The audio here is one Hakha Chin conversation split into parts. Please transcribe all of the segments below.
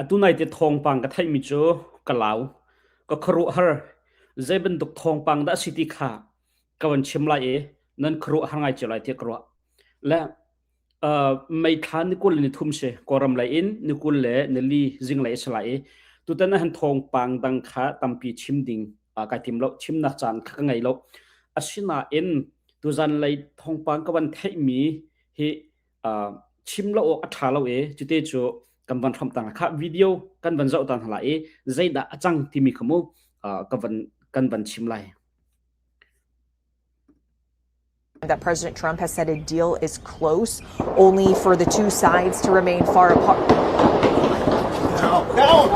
Atu nai te thawngpang ka theihmi cu ka lau, ka khuaruahhar. Zei bantuk thawngpang dah a si ti kha ka van chim lai i nan khuaruahhar ngai cio lai tiah ka ruah. Le uh, May thla ni 20 le ni thum si Kawlram lei in ni 20 le ni li zinglei a si lai i tutan ah hin thawngpang dang kha tampi chim ding uh, kai tim lo chimnak caan kha ka ngei lo asinain tuzan lei thawngpang ka van theihmi hi uh, chim lo awk a ṭha lo i cute cu kan van hramh tang kha video kan van zoh tan hla i zeidah a cang timi kha mu uh, ka van kan van chim lai That President Trump has said a deal is close, only for the two sides to remain far apart. Down! Down!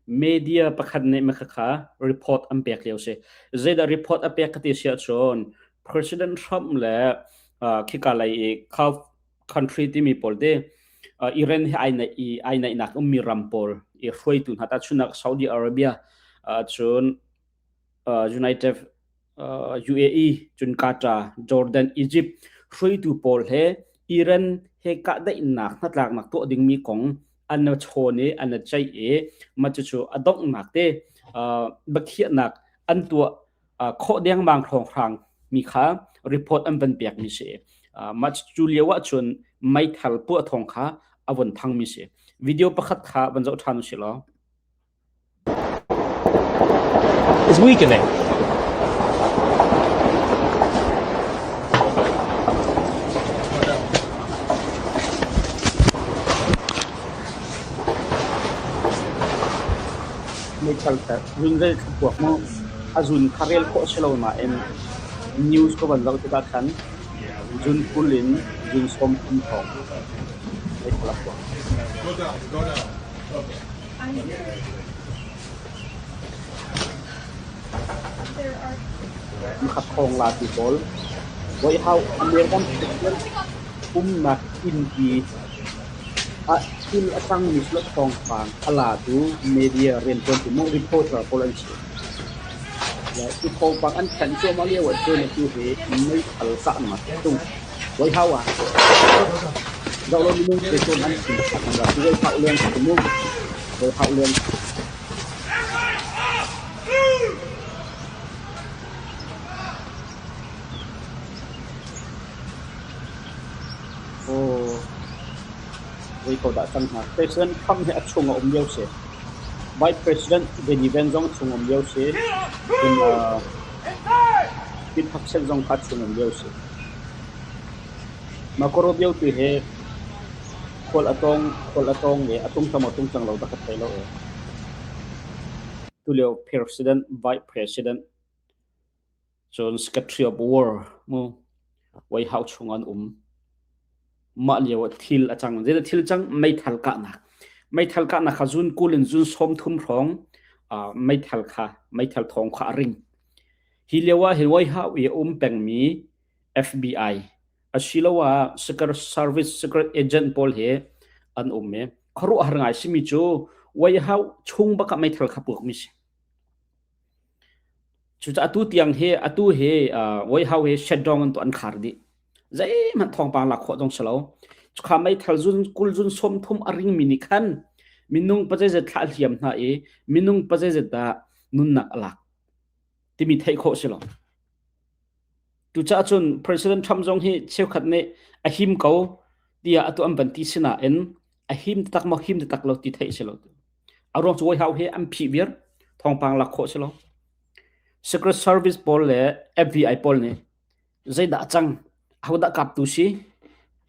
Media pakhat nih makhakha report an pek lio si. Zeidah report a pek ka ti si ahcun President Trump le khika lei i country timi pawl te Iran he ai naih i ai naihnak ummi ram pawl i hruaitu hna tahchunhnak Saudi Arabia cun United UAE cun Qatar Jordan Egypt hruaitu pawl he Iran he kahdaihnak hnatlaknak tuah dingmi kong an chawn i an ceih i mah cucu a donghnak te biakhiahnak an tuah khawh dengmang hrawnghrang mi kha report an van pek mi si. Mah cu lio ahcun meithal puah thawng kha a von thang mi si. Video pakhat kha van zoh ṭhan usih law. Is weakening. Meithal zunzel thlapuak mu a zun kha rel khawh si lo nain news ka van zoh tikah khan zun 20 in zun 30 hrawng meithal a puak. Makhat thawng latu pawl White House American President umnak innpi ah thil a cangmi sila thawngpang a latu media rianṭuantu maw reporter pawl an si. Cu thawngpang an thanh cuahmah lio ahcun atu hi meithal kahnak a tlung. White House ah zoh lo minung te cun an chim an rak. White House leng si mu. White House leng. Aw, zei ko dah cang hnga. President Trump hi a chung a um lio si. Vice President JD Vance zong a chung um lio si. Cun uh, Pete Hegseth zong kha a chung um lio si. Marco Rubio tu hi khual a tawng khual a tawng i a tungcang maw tungcang lo dah ka thei lo e. Tulio President, Vice President Cun Secretary of War mu White House chung an um. Mah lio ah thil a cang. Zeidah thil cang? Meithal kahnak. Meithal kahnak kha zun 20 in zun 30 hrawng uh, meithal kha meithal thawng kha a ring. Hi lio ah hin White House i a um pengmi FBI asiloah Secret Service Secret Agent pawl he an um i khuaruahhar ngai simi cu White House chung bak ah meithal kha puakmi si. Cucaah atu tiang hi atu hi uh, White House hi shutdown an tuah an khar dih. Zeihmanh thawngpang lak khawh zong si lo. Cukha meithal zun 20 zun 30 a ringmi nih khan minung pazeizat thlah hliam hna i minung pazeizat dah nunnak a lak timi theih khawh si lo. Tucaah cun President Trump zong hi cheukhat nih a him ko tiah atu an van ti sinain a him taktak maw him taktak lo ti theih si lo. A ruang cu White House hi an phih viar. Thawngpang lak khawh si lo. Secret Service pawl le FBI pawl nih zeidah a cang, ahodah kaptu si,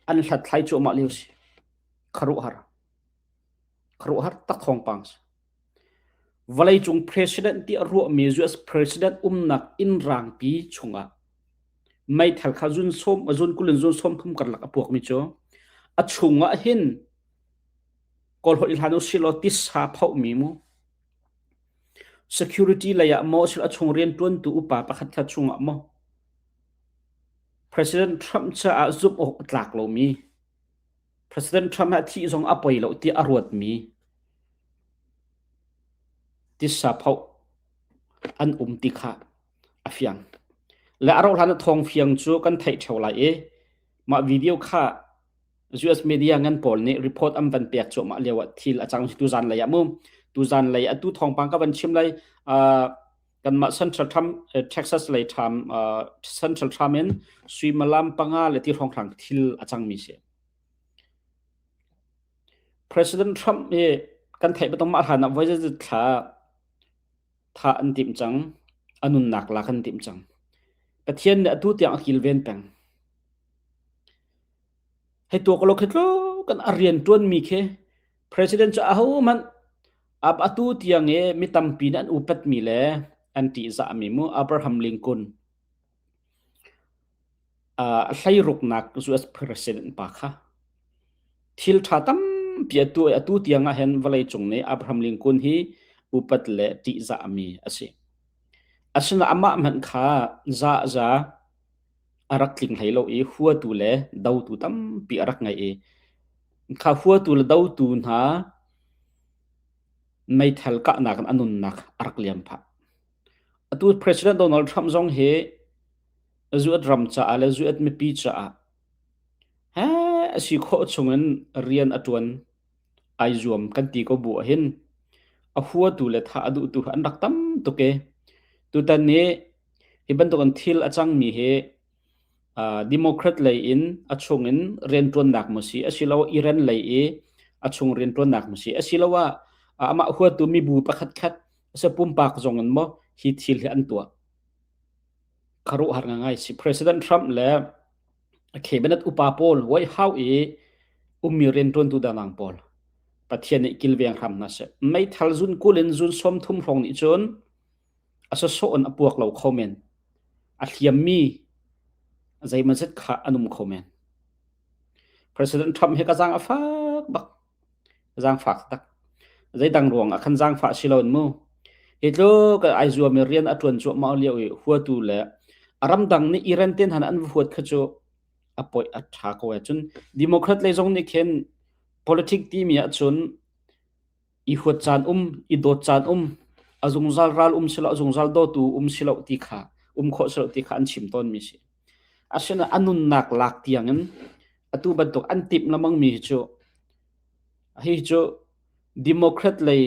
an hlathlai cuahmah lio si. Khuaruahhar. Khuaruahhar tak thawngpang si. Vawleicung president ti a ruahmi US president umnak inn rangpi chungah meithal kha zun sawm zun 20 in zun 30 karlak a puakmi cu a chungah hin Kawl holh i hlan usilaw tisa phohmi mu. Security lei ah maw a chung rianṭuantu upa pakhat kha chungah maw President Trump caah zumh awk a tlak lomi President Trump a thih zong a poi lo tiah a ruatmi tisa phoh an um ti kha a fiang. Le a rauh hlan ah thawngfiang cu kan theih ṭheo lai i mah video kha US media ngan pawl nih report an van pek cuahmah lio ah thil a cang tu zan lei ah mu tu zan lei atu thawngpang ka van chim lai uh, kanmah Central Trump Texas lei ṭham uh, Central Trump in suimilam panga le ti hrawnghrang thil a cangmi si. President Trump hi kan theih batong mah hlan ah voi zeizat thla thah an timh cang, a nunnak lak an timh cang. Pathian nih atu tiang a kilven peng. Hei tuak lo khi tluk kan a rian ṭuanmi khi President cu ahohmanh atu tiang i mi tampi nih an upatmi le an ṭihzahmi mu Abraham Lincoln a hleiruknak US President pa kha thil ṭha tampi a tuah i atu tiang ah hin vawleicung nih Abraham Lincoln hi upat le ṭihzahmi a si. Asinain amah hmanh kha zahza a rak tling hlei lo i huatu le dotu tampi a rak ngei i kha huatu le dotu hna meithal kahnak in a nunnak a rak liam phah. Atu President Donald Trump zong hi US ram caah le US mipi caah he a si khawh chungin rian a ṭuan ai zuam kan ti ko bu ahhin a huatu le thah a duhtu an rak tam tuk i tutan ni hi bantukin thil a cangmi hi Democrat lei in a chung in rianṭuannak maw si asiloah Iran lei i a chung rianṭuannak maw si asiloah amah huatu mibu pakhatkhat asa pumpak zong in maw hi thil hi an tuah khuaruahhar ngai si. President Trump le a cabinet upa pawl White House i ummi rianṭuantu dangdang pawl Pathian nih kilveng hram hna seh. Meithal zun 20 in zun 30 hrawng nih cun a sawsawh in a puak lo kho men. A hliammi zeimawzat kha an um kho men. President Trump hi ka zaang a fak bak. Zaangfak tak. Zeidang ruang ah khan zaangfah si loin mu. Hi tluk ai zuam i rian a ṭuan cuahmah lio i huatu le a ramdang nih Iran ten han an va huat kha cu a poi a ṭha ko e. Cun Democrat lei zong nih khin politic timi ahcun i huat caan um, i dawt caan um, a zungzal ral um silo, a zungzal dawtu um silo ti kha, um khawh silo ti kha an chim tawnmi si. Asinain a nunnak lak tiangin atu bantuk an timh lengmangmi hi cu hi cu Democrat lei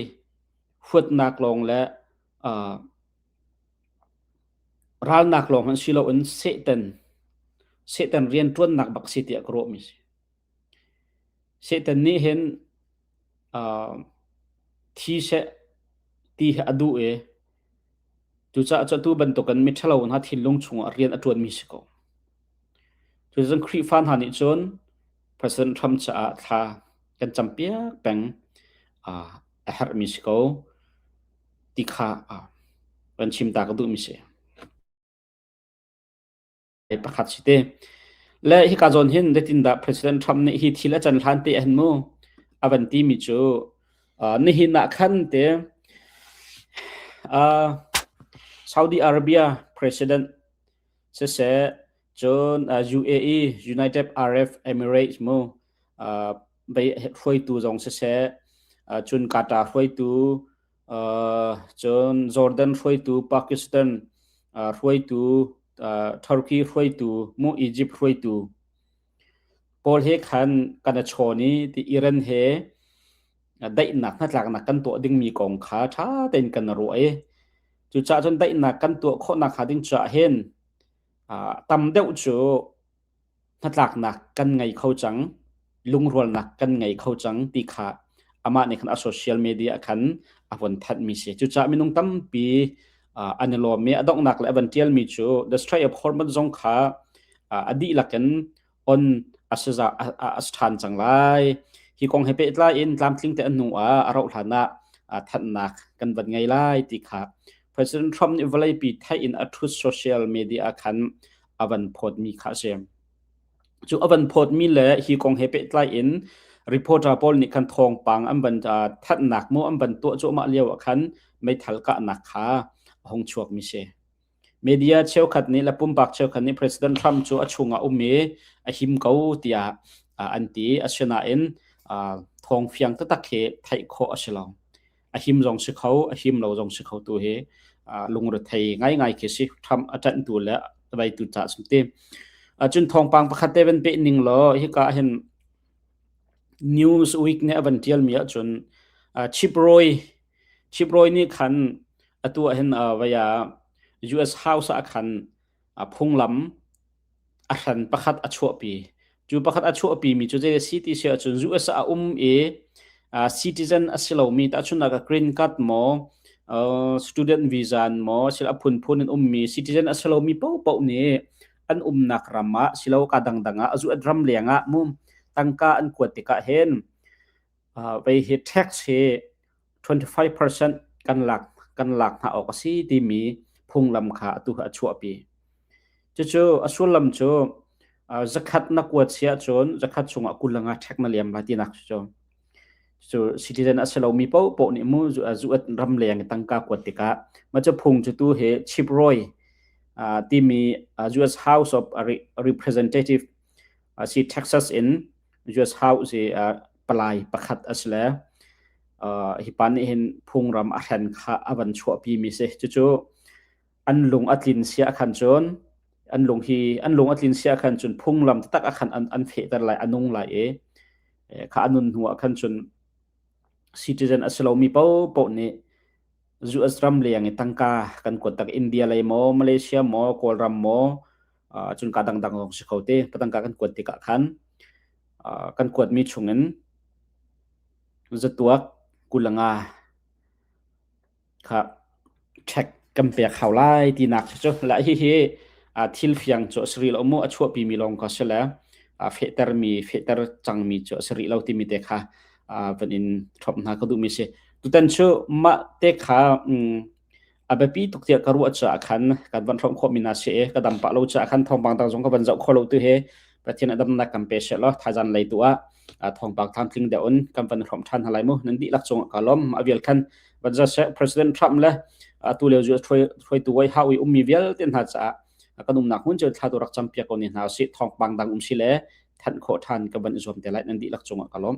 huatnak lawng le uh, ralnak lawng han si loin Satan Satan rianṭuannak bak si tiah ka ruahmi si. Satan nih hin uh, thi seh ti hi a duh i cucaah cu atu bantukin miṭhalo hna thinlung chungah rian a ṭuanmi si ko. Cuticun Khrihfa hna nih cun President Trump caah thla kan campiak peng uh, a herhmi si ko ti kha uh, kan chim ta ka duhmi si. Pakhat si te. Le hika zawn hin zeitindah President Trump nih hi thil a can hlan te ahhin mu a van timi cu uh, nihin ah khan te uh, Saudi Arabia President siseh cun uh, UAE United Arab Emirates mu uh, hruaitu zong siseh uh, cun Qatar hruaitu cun Jordan hruaitu Pakistan hruaitu Turkey hruaitu mu Egypt hruaitu pawl he khan kan a chawn i ti Iran he daihnak hnatlaknak kan tuah dingmi kong kha ṭha tein kan ruah i cucaah cun daihnak kan tuah khawhnak hnga ding caah hin tam deuh cu hnatlaknak kan ngei kho cang, lungrualnak kan ngei kho cang ti kha amah nih khan a social media ah khan a von thanhmi si. Cucaah minung tampi an i lawm i a donghnak le a van ṭialmi cu The Strait of Hormuz zong kha a dihlak in on a si a si ṭhan cang lai. Hi kong he pehtlai in tlamtling te a hnu ah a rauh hlan ah thanhnak kan van ngei lai ti kha President Trump nih vawleipi theih in a ṭhut social media ah khan a van phawtmi kha a si. Cu a van phawtmi le hi kong he pehtlai in reporter pawl nih khan thawngpang an van thanhnak mu an van tuah cuahmah lio ah khan meithal kahnak kha a hung chuakmi si. Media cheukhat nih le pumpak cheukhat nih President Trump cu a chungah um i a him ko tiah an ti. Asinain thawng fiang taktak hi theih khawh a si lo. A him zong si kho, a him lo zong si kho tu hi lungrethei ngaingai khi si. Trump a ṭanhtu le Tabei tu ca sum ti. Cun thawngpang pakhat te van pe ning law hika hin Newsweek nih a van ṭialmi ahcun Chip Roy Chip Roy nih khan atu ah hin vai ah US House ah khan phunglam a hran pakhat a chuahpi. Cu pakhat a chuahpimi cu zei a si ti si ahcun US ah a um i citizen a si lomi tahchunhnak ah green card maw student visa in maw sila a phunphun in ummi citizen a si lomi paohpaoh nih an umnak ram ah silo ka dangdang ah azu ram leng ah mum tangka an kuat tikah hin vei hi tax hi 25% kan lak kan lak hna awk a si timi phunglam kha atu a chuahpi. Cucu a sullam cu zakhat na kuat si ahcun zakhat chungah kul nga tax na liam lai tinak cu. Cu citizen a si lomi paohpaoh nih mu zu ram leng i tangka kuat tikah mah cu phung cu tu hi Chip Roy timi US House of Representative si Texas in US House i palai pakhat a si le hi pa nih hin phungram a hren kha a van chuahpi mi si. Cucu an lung a tlin sia khan cun an lung hi an lung a tlin sia khan cun phunglam taktak a khan an, an fehter lai a nung lai i kha a nun hnu ah khan cun citizen a si lomi paohpaoh nih US ram leng i tangka kan kuat tak India lei maw Malaysia maw Kawlram maw cun ka dangdang zong si kho te tangka kan kuat tikah khan kan kuatmi chungin zatuak kulanga kha check kan pek hau lai tinak cu la hihi thil fiang cu a si rih lo mu a chuahpi mi lawng kha si le fehter mi fehter cangmi cu a si rih lo timi te kha van in ṭhop hna ka duhmi si tutan cu mah te kha a biapi tuk tiah ka ruah caah khan kan van hrawm khawhmi hna si i ka dam pah lo caah khan thawngpang dang zong ka van zoh kho lo tu hi Pathian a damnak kan pe seh law thaizan lei tu ah thawngpang tlamtling deuh in kan van hrawm ṭhan hna lai mu nan dihlak cungah ka lawm a vial khan van za seh President Trump le atu lio zu hruaitu wai hau i ummi vialte hna caah kan umnak hmun cu thla tu rak campiak ko ni hna usih thawngpang dang um si le thanh khawh ṭhan ka van i zuam te lai nan dihlak cungah ka lawm.